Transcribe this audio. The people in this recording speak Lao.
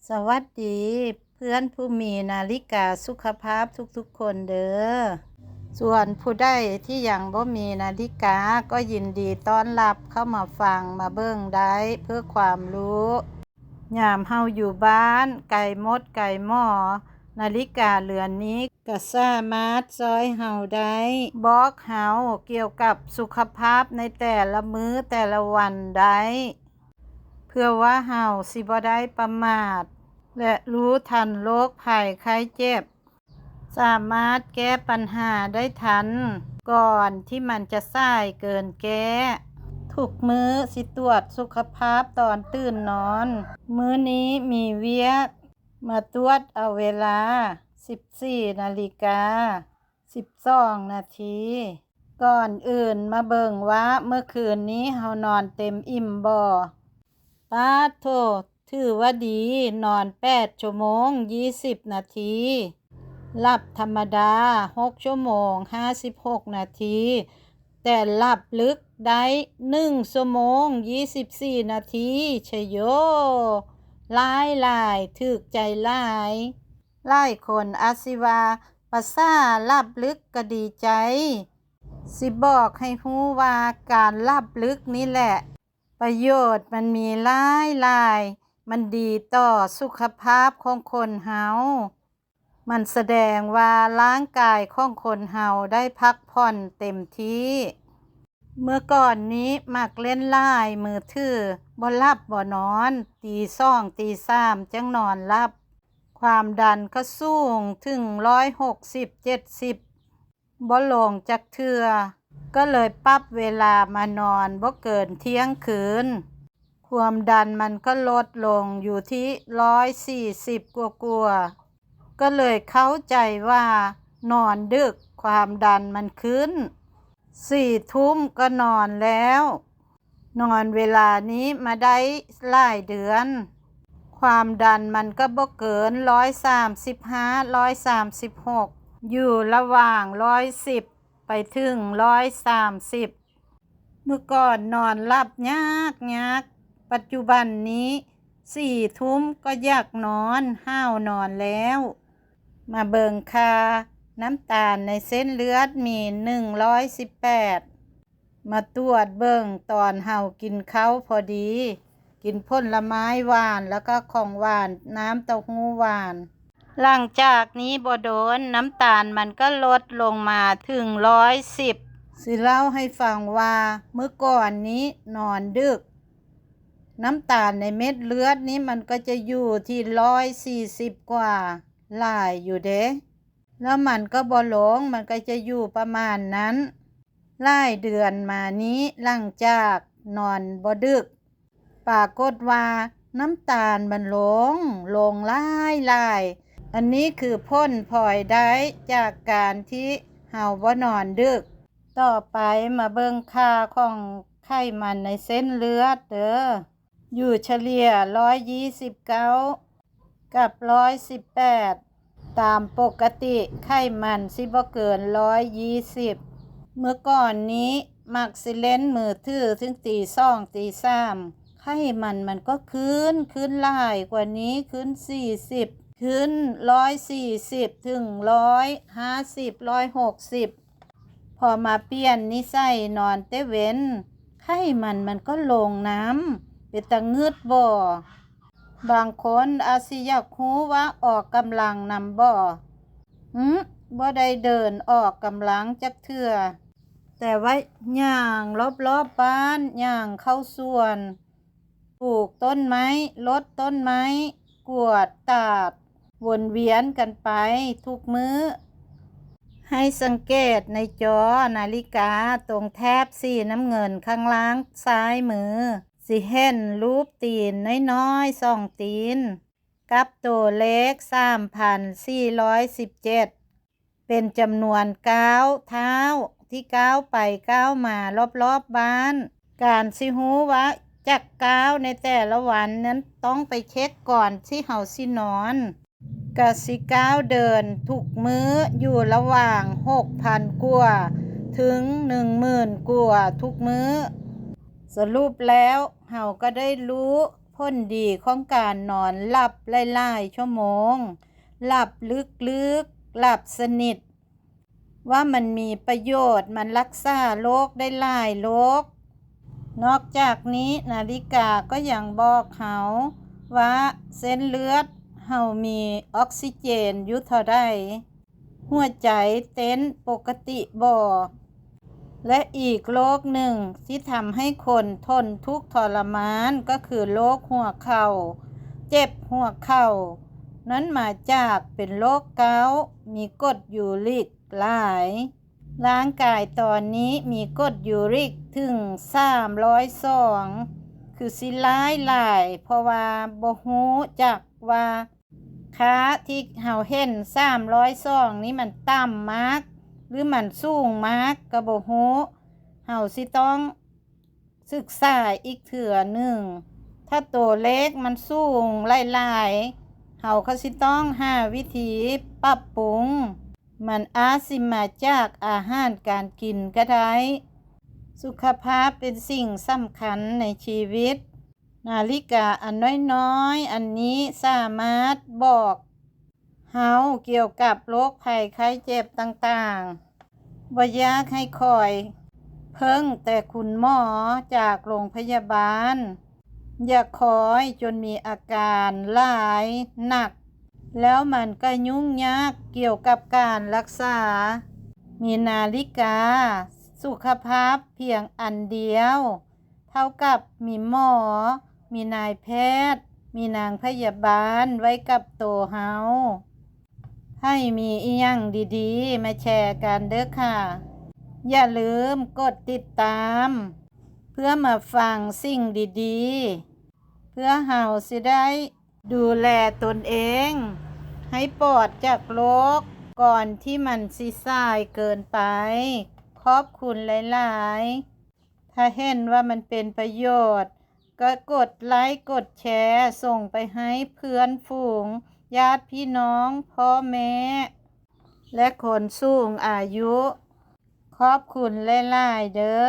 ສະຫວັດດີເພື່ອນຜູ້ມີນາລິກາສຸຂະພາບທຸກໆຄົນເດີ້. ສ່ວນຜູ້ໃດທີ່ຍັງບໍ່ມີນາລິກາ ກໍຍິນດີຕ້ອນຮັບເຂົ້າມາຟັງມາເບິ່ງໄດ້ເພື່ອຄວາມຮູ້. ຍາມເຮົາຢູ່ບ້ານໄກໝົດໄກໝໍ, ນາລິກາເຮືອນນີ້ກໍສາມາດຊ່ອຍເຮົາໄດ້, ບອກເຮົາກ່ຽວກັບສຸຂະພາບໃນແຕ່ລະມື້ແຕ່ລະວັນໄດ້. ເພື່ອວ່າເຮົາຊິບໍ່ໄດ້ປະໝາດ ແລະ ຮູ້ທັນໂລກໄພໄຂ້ເຈັບ, ສາມາດແກ້ປັນຫາໄດ້ທັນ ກ່ອນທີ່ມັນຈະສາຍເກີນແກ້. ທຸກມື້ຊິຕວດສຸຂະພາບຕອນຕື່ນນອນ. ມື້ນີ້ມີວຽກ ມາຕວດເອົາເວລາ ສິບສີ່ນາລິກາ ສິບສອງນາທີ. ກ່ອນອື່ນມາເບິ່ງວ່າເມື່ອຄືນນີ້ເຮົານອນເຕັມອີ່ມບໍ່? ປາດໂທ້ ຖືວ່າດີ, ນອນແປດຊົ່ວໂມງ ຊາວນາທີ, ຫຼັບທຳມະດາ ຫົກຊົ່ວໂມງ ຫ້າສິບຫົກນາທີ, ແຕ່ຫຼັບລຶກໄດ້ ໜຶ່ງຊົ່ວໂມງ ຊາວນາທີ. ຊະໂຍ! ຫຼາຍໆ, ຖືກໃຈຫຼາຍ. ຫຼາຍຄົນອາດຊິວ່າ ປະສາຫຼັບລຶກກໍດີໃຈ. ຊິບອກໃຫ້ຮູ້ວ່າການຫຼັບລຶກນີ້ແຫຼະ ປະໂຫຍດມັນມີຫຼາຍໆ, ມັນດີຕໍ່ສຸຂະພາບຂອງຄົນເຮົາ. ມັນສະແດງວ່າຮ່າງກາຍຂອງຄົນເຮົາໄດ້ພັກຜ່ອນເຕັມທີ່. ເມື່ອກ່ອນນີ້ມັກເລ່ນຫຼາຍມືຖື, ບໍ່ຫຼັບບໍ່ນອນ, ຕີສອງຕີສາມຈັ່ງນອນຫຼັບ. ຄວາມດັນກໍສູງເຖິງຮ້ອຍຫົກສິບ ເຈັດສິບ ບໍ່ລົງຈັກເທື່ອ, ກໍເລີຍປັບເວລາມານອນບໍ່ເກີນທ່ຽງຄືນ. ຄວາມດັນມັນກໍລົດລົງຢູ່ທີ່ຮ້ອຍສີ່ສິບກວ່າໆ, ກໍເລີຍເຂົ້າໃຈວ່ານອນດຶກຄວາມດັນມັນຂຶ້ນ. ສີ່ທຸ່ມກໍນອນແລ້ວ. ນອນເວລານີ້ມາໄດ້ຫຼາຍເດືອນ, ຄວາມດັນມັນກໍບໍ່ເກີນຮ້ອຍສາມສິບຫ້າ ຮ້ອຍສາມສິບຫົກ, ຢູ່ລະຫວ່າງຮ້ອຍສິບໄປເຖິງຮ້ອຍສາມສິບ. ເມື່ອກ່ອນນອນຫຼັບຍາກໆ, ປັດຈຸບັນນີ້ສີ່ທຸ່ມກໍຢາກນອນ, ຫ້າວນອນແລ້ວ. ມາເບິ່ງຄ່ານ້ຳຕານໃນເສັ້ນເລືອດມີໜຶ່ງຮ້ອຍສິບແປດ. ມາຕວດເບິ່ງຕອນເຮົາກິນເຂົ້າພໍດີ, ກິນຜົນລະໄມ້ຫວານ ແລ້ວກໍຂອງຫວານ, ນ້ຳເຕົ້າຫູ້ຫວານ. ຫຼັງຈາກນີ້ບໍ່ດົນ, ນ້ຳຕານມັນກໍລົດລົງມາເຖິງຮ້ອຍສິບ. ຊິເລົ່າໃຫ້ຟັງວ່າເມື່ອກ່ອນນີ້ນອນດຶກ, ນ້ຳຕານໃນເມັດເລືອດນີ້ມັນກໍຈະຢູ່ທີ່ຮ້ອຍສີ່ສິບກວ່າ, ຫຼາຍຢູ່ເດ້. ແລ້ວມັນກໍບໍ່ລົງ, ມັນກໍຈະຢູ່ປະມານນັ້ນ. ຫຼາຍເດືອນມານີ້, ຫຼັງຈາກນອນບໍ່ດຶກ, ປາກົດວ່ານ້ຳຕານມັນລົງ, ລົງຫຼາຍໆ. ອັນນີ້ຄືຜົນພອຍໄດ້ຈາກການທີ່ເຮົາບໍ່ນອນດຶກ. ຕໍ່ໄປມາເບິ່ງຄ່າຂອງໄຂມັນໃນເສັ້ນເລືອດເດີ້. ຢູ່ສະເລ່ຍຮ້ອຍຊາວເກົ້າ ກັບຮ້ອຍສິບແປດ. ຕາມປົກກະຕິໄຂມັນຊິບໍ່ເກີນຮ້ອຍຊາວ. ເມື່ອກ່ອນນີ້ມັກຊິເລ່ນມືຖືເຖິງຕີສອງຕີສາມ, ໄຂມັນມັນກໍຂຶ້ນ, ຂຶ້ນຫຼາຍກວ່ານີ້, ຂຶ້ນສີ່ສິບ, ຂຶ້ນຮ້ອຍສີ່ສິບເຖິງຮ້ອຍຫ້າສິບ, ຮ້ອຍຫົກສິບ. ພໍມາປ່ຽນນິໄສນອນແຕ່ເວັນ, ໄຂມັນມັນກໍລົງນຳ. ເປັນຕາງຶດບໍ່? ບາງຄົນອາດຊິຢາກຮູ້ວ່າອອກກຳລັງນຳບໍ່? ຫຶ? ບໍ່ໄດ້ເດີນອອກກຳລັງຈັກເທື່ອ, ແຕ່ວ່າຍ່າງລອບໆບ້ານ, ຍ່າງເຂົ້າສວນ, ປູກຕົ້ນໄມ້, ລົດຕົ້ນໄມ້, ກວາດຕາດ, ວົນວຽນກັນໄປທຸກມື້. ໃຫ້ສັງເກດໃນຈໍນາລິກາຕົງແຖບສີນ້ຳເງິນຂ້າງລ່າງຊ້າຍມື, ຊິເຫັນຮູບຕີນນ້ອຍໆສອງຕີນ, ກັບຕົວເລກສາມພັນສີ່ຮ້ອຍສິບເຈັດ. ເປັນຈຳນວນກ້າວເທົ້າທີ່ກ້າວໄປກ້າວມາລອບໆບ້ານ. ການຊິຮູ້ວ່າຈັກກ້າວໃນແຕ່ລະວັນນັ້ນ ຕ້ອງໄປເຊັກກ່ອນທີ່ເຮົາຊິນອນ. ກະຊິກ້າວເດີນທຸກມື້ຢູ່ລະຫວ່າງຫົກພັນກວ່າເຖິງໜຶ່ງໝື່ນກວ່າທຸກມື້. ສະຫຼຸບແລ້ວເຮົາກໍໄດ້ຮູ້ ຜົນດີຂອງການນອນຫຼັບຫຼາຍໆຊົ່ວໂມງ, ຫຼັບເລິກໆ, ຫຼັບສະໜິດ, ວ່າມັນມີປະໂຫຍດ, ມັນລັກສາໂລກໄດ້ຫຼາຍໂລກ. ນອກຈາກນີ້, ນາລິກາກໍຍັງບອກເຮົາວ່າເສັ້ນເລືອດເຮົາມີອອກຊີເຈນຢູ່ເທົ່າໃດ, ຫົວໃຈເຕັ້ນປົກກະຕິບໍ່ ແລະ ອີກໂລກໜຶ່ງທີ່ທຳໃຫ້ຄົນທົນທຸກທໍລະມານກໍຄືໂລກຫົວເຂົ່າ, ເຈັບຫົວເຂົ່າ. ນັ້ນມາຈາກເປັນໂລກເກົາ, ມີກົດຢູຣິກຫຼາຍ. ຮ່າງກາຍຕອນນີ້ມີກົດຢູຣິກເຖິງສາມຮ້ອຍສອງ, ຄືຊິຫຼາຍຫຼາຍ, ເພາະວ່າບໍ່ຮູ້ຈັກວ່າຄ່າທີ່ເຮົາເຫັນສາມຮ້ອຍສອງນີ້ມັນຕ່ຳມາກ ຫຼື ມັນສູງມາກກໍບໍ່ຮູ້. ເຮົາຊິຕ້ອງ ສຶກສາອີກເທື່ອໜຶ່ງ. ຖ້າໂຕເລກມັນສູງຫຼາຍໆ, ເຮົາກໍຊິຕ້ອງຫາວິທີປັບປຸງ. ມັນອາດຊິມາຈາກອາຫານການກິນກໍໄດ້. ສຸຂະພາບເປັນສິ່ງສຳຄັນໃນຊີວິດ. ນາລິກາອັນນ້ອຍໆອັນນີ້ສາມາດບອກ ເຮົາກ່ຽວກັບໂລກໄພໄຂ້ເຈັບຕ່າງໆ. ບໍ່ຢາກໃຫ້ຄອຍເພິ່ງແຕ່ຄຸນໝໍຈາກໂລງພະຍາບານ. ຢ່າຄອຍຈົນມີອາການຫຼາຍໜັກ, ແລ້ວມັນກໍຫຍຸ້ງຍາກກ່ຽວກັບການລັກສາ. ມີນາລິກາສຸຂະພາບພຽງອັນດຽວ ເທົ່າກັບມີໝໍ, ມີນາຍແພດ, ມີນາງພະຍາບານໄວ້ກັບໂຕເຮົາ. ໃຫ້ມີອີ່ຫຍັງດີໆມາແຊກັນເດີ້ຄ່ະ. ຢ່າລືມກົດຕິດຕາມ ເພື່ອມາຟັງສິ່ງດີໆ, ເພື່ອເຮົາຊິໄດ້ດູແລຕົນເອງໃຫ້ປອດຈາກໂລກ ກ່ອນທີ່ມັນຊິສາຍເກີນໄປ. ຂອບຄຸນຫຼາຍໆ. ຖ້າເຫັນວ່າມັນເປັນປະໂຫຍດ, ກໍກົດໄລກ໌ ກົດແຊ, ສົ່ງໄປໃຫ້ເພື່ອນຝູງ, ຍາດພີ່ນ້ອງ, ພໍ່ແມ່ ແລະ ຄົນສູງອາຍຸ. ຂອບຄຸນຫຼາຍໆເດີ້.